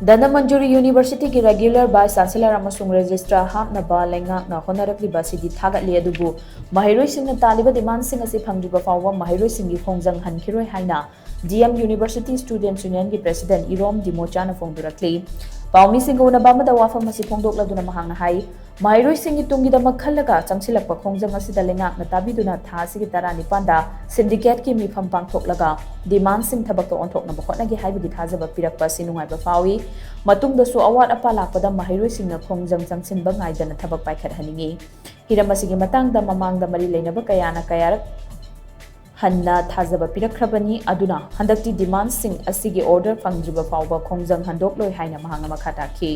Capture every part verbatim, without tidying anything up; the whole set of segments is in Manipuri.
ꯙꯅꯃꯟꯖꯨꯔꯤ ꯌꯨꯅꯤꯚꯔꯁꯤꯇꯤꯒꯤ regular vice chancellor ꯑꯃꯁꯨꯡ registrar ꯍꯥꯞꯅꯕ ꯂꯩꯉꯥꯛꯅ ꯍꯣꯠꯅꯔꯛꯂꯤꯕ ꯑꯁꯤꯗꯤ ꯊꯥꯒꯠꯂꯤ, ꯑꯗꯨꯕꯨ ꯃꯍꯩꯔꯣꯏꯁꯤꯡꯅ ꯇꯥꯜꯂꯤꯕ demand ꯁꯤꯡ ꯑꯁꯤ ꯐꯪꯗ꯭ꯔꯤꯕ ꯐꯥꯎꯕ ꯃꯍꯩꯔꯣꯏꯁꯤꯡꯒꯤ ꯈꯣꯡꯖꯪ ꯍꯟꯈꯤꯔꯣꯏ ꯍꯥꯏꯅ D M University Students Union ꯒꯤ president ꯏꯔꯣꯝ ꯗꯤꯃꯣꯆꯥꯅ ꯐꯣꯡꯗꯣꯔꯛꯂꯤ꯫ ꯄꯥꯎꯃꯤꯁꯤꯡꯒ ꯎꯅꯕ ꯑꯃꯗ ꯋꯥꯐꯝ ꯑꯁꯤ ꯐꯣꯡꯗꯣꯛꯂꯗꯨꯅ ꯃꯍꯥꯛꯅ ꯍꯥꯏ, ꯃꯍꯩꯔꯣꯏꯁꯤꯡꯒꯤ ꯇꯨꯡꯒꯤꯗꯃꯛ ꯈꯜꯂꯒ ꯆꯪꯁꯤꯜꯂꯛꯄ ꯈꯣꯡꯖꯪ ꯑꯁꯤꯗ ꯂꯩꯉꯥꯛꯅ ꯇꯥꯕꯤꯗꯨꯅ ꯊꯥ ꯑꯁꯤꯒꯤ ꯇꯔꯥꯅꯤꯄꯥꯟꯗ syndicate ꯀꯤ ꯃꯤꯐꯝ ꯄꯥꯡꯊꯣꯛꯂꯒ demand ꯁꯤꯡ ꯊꯕꯛꯇ ꯑꯣꯟꯊꯣꯛꯅꯕ ꯍꯣꯠꯅꯒꯦ ꯍꯥꯏꯕꯒꯤ ꯊꯥꯖꯕ ꯄꯤꯔꯛꯄ ꯑꯁꯤ ꯅꯨꯡꯉꯥꯏꯕ ꯐꯥꯎꯏ꯫ ꯃꯇꯨꯡꯗꯁꯨ ꯑꯋꯥꯠ ꯑꯄꯥ ꯂꯥꯛꯄꯗ ꯃꯍꯩꯔꯣꯏꯁꯤꯡꯅ ꯈꯣꯡꯖꯪ ꯆꯪꯁꯤꯟꯕ ꯉꯥꯏꯗꯅ ꯊꯕꯛ ꯄꯥꯏꯈꯠꯍꯟꯅꯤꯡꯏ꯫ ꯍꯤꯔꯝ ꯑꯁꯤꯒꯤ ꯃꯇꯥꯡꯗ ꯃꯃꯥꯡꯗ ꯃꯔꯤ ꯂꯩꯅꯕ ꯀꯌꯥꯅ ꯀꯌꯥꯔꯛ ꯍꯟꯅ ꯊꯥꯖꯕ ꯄꯤꯔꯛꯈ꯭ꯔꯕꯅꯤ, ꯑꯗꯨꯅ ꯍꯟꯗꯛꯇꯤ demand ꯁꯤꯡ ꯑꯁꯤꯒꯤ order ꯐꯪꯗ꯭ꯔꯤꯕ ꯐꯥꯎꯕ ꯈꯣꯡꯖꯪ ꯍꯟꯗꯣꯛꯂꯣꯏ ꯍꯥꯏꯅ ꯃꯍꯥꯛꯅ ꯃꯈꯥ ꯇꯥꯈꯤ꯫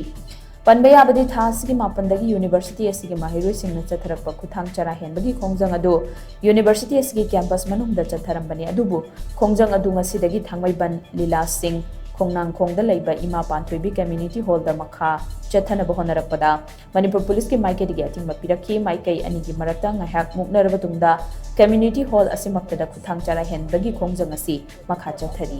ꯄꯟꯕ ꯌꯥꯕꯗꯤ, ꯊꯥ ꯑꯁꯤꯒꯤ ꯃꯥꯄꯟꯗꯒꯤ university ꯑꯁꯤꯒꯤ ꯃꯍꯩꯔꯣꯏꯁꯤꯡꯅ ꯆꯠꯊꯔꯛꯄ ꯈꯨꯠꯊꯥꯡ ꯆꯔꯥ ꯍꯦꯟꯕꯒꯤ ꯈꯣꯡꯖꯪ ꯑꯗꯨ university ꯑꯁꯤꯒꯤ campus ꯃꯅꯨꯡꯗ ꯆꯠꯊꯔꯝꯕꯅꯤ, ꯑꯗꯨꯕꯨ ꯈꯣꯡꯖꯪ ꯑꯗꯨ ꯉꯁꯤꯗꯒꯤ ꯊꯥꯡꯃꯩꯕꯟ ꯂꯤꯂꯥ ꯁꯤꯡ ꯈꯣꯡꯅꯥꯡꯈꯣꯡꯗ ꯂꯩꯕ ꯏꯃꯥ ꯄꯥꯟꯊꯣꯏꯕꯤ community hall ꯗ ꯃꯈꯥ ꯆꯠꯊꯅꯕ ꯍꯣꯠꯅꯔꯛꯄꯗ ꯃꯅꯤꯄꯨꯔ ꯄꯨꯂꯤꯁꯀꯤ ꯃꯥꯏꯀꯩꯗꯒꯤ ꯑꯊꯤꯡꯕ ꯄꯤꯔꯛꯈꯤ꯫ ꯃꯥꯏꯀꯩ ꯑꯅꯤꯒꯤ ꯃꯔꯛꯇ ꯉꯥꯏꯍꯥꯛ ꯃꯨꯛꯅꯔꯕ ꯇꯨꯡꯗ community hall ꯑꯁꯤꯃꯛꯇꯗ ꯈꯨꯠꯊꯥꯡ ꯆꯔꯥ ꯍꯦꯟꯕꯒꯤ ꯈꯣꯡꯖꯪ ꯑꯁꯤ ꯃꯈꯥ ꯆꯠꯊꯔꯤ꯫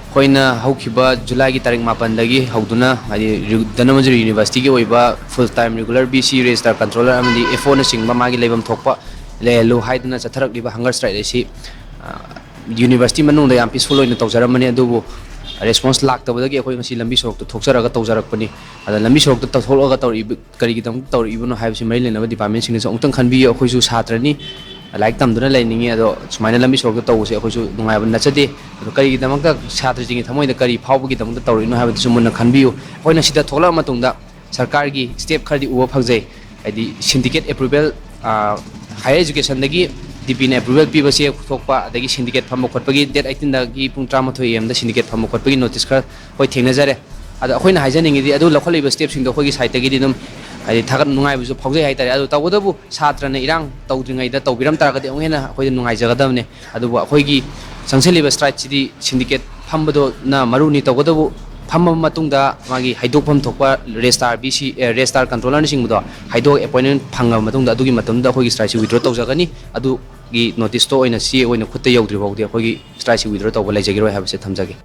ꯑꯩꯈꯣꯏꯅ ꯍꯧꯈꯤꯕ ꯖꯨꯂꯥꯏꯒꯤ ꯇꯥꯔꯤꯛ ꯃꯥꯄꯟꯗꯒꯤ ꯍꯧꯗꯨꯅ, ꯍꯥꯏꯗꯤ, ꯔꯤ-, ꯙꯅꯃꯟꯖꯨꯔꯤ ꯌꯨꯅꯤꯚꯔꯁꯤꯇꯤꯒꯤ ꯑꯣꯏꯕ full time regular V C, registrar controller ꯑꯃꯗꯤ F O ꯅꯆꯤꯡꯕ ꯃꯥꯒꯤ ꯂꯩꯐꯝ ꯊꯣꯛꯄ ꯂꯩꯍꯜꯂꯨ ꯍꯥꯏꯗꯨꯅ ꯆꯠꯊꯔꯛꯂꯤꯕ hunger strike ꯑꯁꯤ, ꯑ, ꯌꯨꯅꯤꯚꯔꯁꯤꯇꯤ ꯃꯅꯨꯡꯗ ꯌꯥꯝ peaceful ꯑꯣꯏꯅ ꯇꯧꯖꯔꯝꯕꯅꯤ, ꯑꯗꯨꯕꯨ response ꯂꯥꯛꯇꯕꯗꯒꯤ ꯑꯩꯈꯣꯏ ꯉꯁꯤ ꯂꯝꯕꯤ ꯁꯣꯔꯣꯛꯇ ꯊꯣꯛꯆꯔꯒ ꯇꯧꯖꯔꯛꯄꯅꯤ꯫ ꯑꯗ ꯂꯝꯕꯤ ꯁꯣꯔꯣꯛꯇ ꯊꯣꯛꯂꯛꯑꯒ ꯇꯧꯔꯛꯏꯕ, ꯀꯔꯤꯒꯤꯗꯃꯛꯇ ꯇꯧꯔꯛꯏꯕꯅꯣ ꯍꯥꯏꯕꯁꯤ ꯃꯔꯤ ꯂꯩꯅꯕ department ꯁꯤꯡꯅꯁꯨ ꯑꯃꯨꯛꯇꯪ ꯈꯟꯕꯤꯌꯨ꯫ ꯑꯩꯈꯣꯏꯁꯨ ꯁꯥꯇ꯭ꯔꯅꯤ, ꯂꯥꯏꯔꯤꯛ ꯇꯝꯗꯨꯅ ꯂꯩꯅꯤꯡꯉꯤ, ꯑꯗꯣ ꯁꯨꯃꯥꯏꯅ ꯂꯝꯕꯤ ꯁꯣꯔꯣꯛꯇ ꯇꯧꯕꯁꯦ ꯑꯩꯈꯣꯏꯁꯨ ꯅꯨꯡꯉꯥꯏꯕ ꯅꯠꯆꯗꯦ꯫ ꯑꯗꯣ ꯀꯔꯤꯒꯤꯗꯃꯛꯇ ꯁꯥꯇ꯭ꯔꯁꯤꯡꯒꯤ ꯊꯃꯣꯏꯗ ꯀꯔꯤ ꯐꯥꯎꯕꯒꯤꯗꯃꯛꯇ ꯇꯧꯔꯛꯏꯅꯣ ꯍꯥꯏꯕꯗꯨꯁꯨ ꯃꯨꯟꯅ ꯈꯟꯕꯤꯌꯨ꯫ ꯑꯩꯈꯣꯏꯅ ꯁꯤꯗ ꯊꯣꯛꯂꯛꯑ ꯃꯇꯨꯡꯗ ꯁꯔꯀꯥꯔꯒꯤ step ꯈꯔꯗꯤ ꯎꯕ ꯐꯪꯖꯩ꯫ ꯍꯥꯏꯗꯤ syndicate approval, ꯑ, higher education ꯗꯒꯤ D P ꯅ approval ꯄꯤꯕ ꯆꯦ ꯊꯣꯛꯄ, ꯑꯗꯒꯤ syndicate ꯐꯝꯕ ꯈꯣꯠꯄꯒꯤ date eighteen ꯗꯒꯤ ꯄꯨꯡ ꯇꯔꯥꯃꯥꯊꯣꯏ A M ꯗ syndicate ꯐꯝꯕ ꯈꯣꯠꯄꯒꯤ notice ꯈꯔ ꯑꯩꯈꯣꯏ ꯊꯦꯡꯅꯖꯔꯦ꯫ ꯑꯗꯣ ꯑꯩꯈꯣꯏꯅ ꯍꯥꯏꯖꯅꯤꯡꯉꯤꯗꯤ, ꯑꯗꯨ ꯂꯧꯈꯠꯂꯤꯕ step ꯁꯤꯡꯗꯣ ꯑꯩꯈꯣꯏꯒꯤ side ꯇꯒꯤꯗꯤ ꯑꯗꯨꯝ, ꯍꯥꯏꯗꯤ, ꯊꯥꯒꯠ ꯅꯨꯡꯉꯥꯏꯕꯁꯨ ꯐꯥꯎꯖꯩ ꯍꯥꯏꯇꯥꯔꯦ꯫ ꯑꯗꯨ ꯇꯧꯕꯇꯕꯨ ꯁꯥꯇ꯭ꯔꯅ ꯏꯔꯥꯡ ꯇꯧꯗ꯭ꯔꯤꯉꯩꯗ ꯇꯧꯕꯤꯔꯝ ꯇꯥꯔꯒꯗꯤ ꯑꯃꯨꯛ ꯍꯦꯟꯅ ꯑꯩꯈꯣꯏꯗ ꯅꯨꯡꯉꯥꯏꯖꯒꯗꯕꯅꯦ꯫ ꯑꯗꯨꯕꯨ ꯑꯩꯈꯣꯏꯒꯤ ꯆꯪꯁꯤꯜꯂꯤꯕ strike ꯁꯤꯗꯤ syndicate ꯐꯝꯕꯗꯨꯅ ꯃꯔꯨꯅꯤ꯫ ꯇꯧꯕꯇꯕꯨ ꯐꯝꯃꯕ ꯃꯇꯨꯡꯗ ꯃꯥꯒꯤ ꯍꯥꯏꯗꯣꯛꯐꯝ ꯊꯣꯛꯄ registrar V C, ꯑꯦ, registrar controller ꯅꯆꯤꯡꯕꯗꯣ ꯍꯥꯏꯗꯣꯛ appointment ꯐꯪꯉꯕ ꯃꯇꯨꯡꯗ, ꯑꯗꯨꯒꯤ ꯃꯇꯝꯗ ꯑꯩꯈꯣꯏꯒꯤ strike ꯁꯤ withdraw ꯇꯧꯖꯒꯅꯤ꯫ ꯑꯗꯨꯒꯤ notice ꯇꯣ ꯑꯣꯏꯅ ꯆꯦ ꯑꯣꯏꯅ ꯈꯨꯠꯇ ꯌꯧꯗ꯭ꯔꯤ ꯐꯥꯎꯗꯤ ꯑꯩꯈꯣꯏꯒꯤ strike ꯁꯤ withdraw ꯇꯧꯕ ꯂꯩꯖꯈꯤꯔꯣꯏ ꯍꯥꯏꯕꯁꯦ ꯊꯝꯖꯒꯦ꯫